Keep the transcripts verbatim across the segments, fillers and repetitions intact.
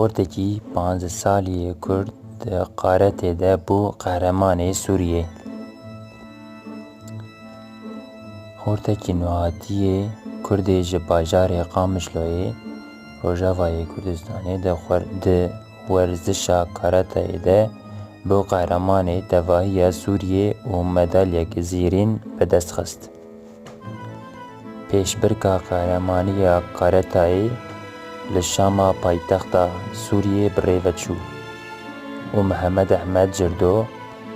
Ortekî panzdeh salî yê Kurd di qaretê de bû qehremanê Sûriyê. Hortekî nuhatiyê Kurdê ji bajarê Qamişloyê, Rojavayê Kurdistanê di xwer-, di werzişa karateyê de bû qehremanê tevahiya Sûriyê û medalyek zêrîn bi dest xist. Pêşbirka qehremanî ya karatayê li Şama paytexta Sûriyê bi rê ve çû û Mihemed Ehmed Cirdo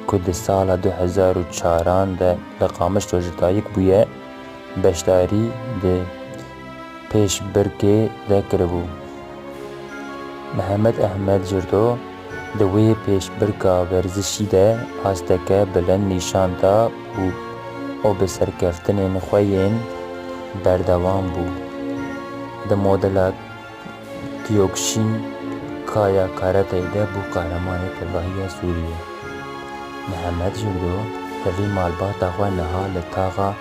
ku di sala du hezar û çaran de li Qamişlo ji dayik bûye, beşdarî di pêşbirkê de kiribû. Mihemed Ehmed Cirdo di wê pêşbirka werzişî de asteke bilind nîşan da û û bi serkeftinên xwe yên berdewam bû. Di modela Kiyokşîn Kaya karateyê de bû qehremanê tevahiya Sûriyê. Mihemed Jirdo tevî malbata xwe niha li taxa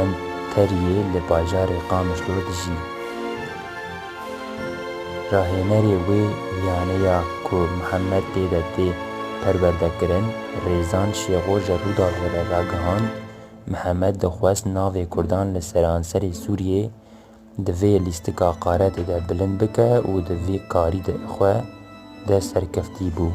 Enteriyê li bajarê Qamişlo dijî. Rahênerê wê yaneya ku Mihemed tê de tê perwerdekirin, Rêzan Şêxo ji Rûdawê re ragihand, Mihemed dixwest navê Kurdan li seranserê Sûriyê di vê lîstika qaretê de bilind bike û di vê karî de xwe de serkeftî bû.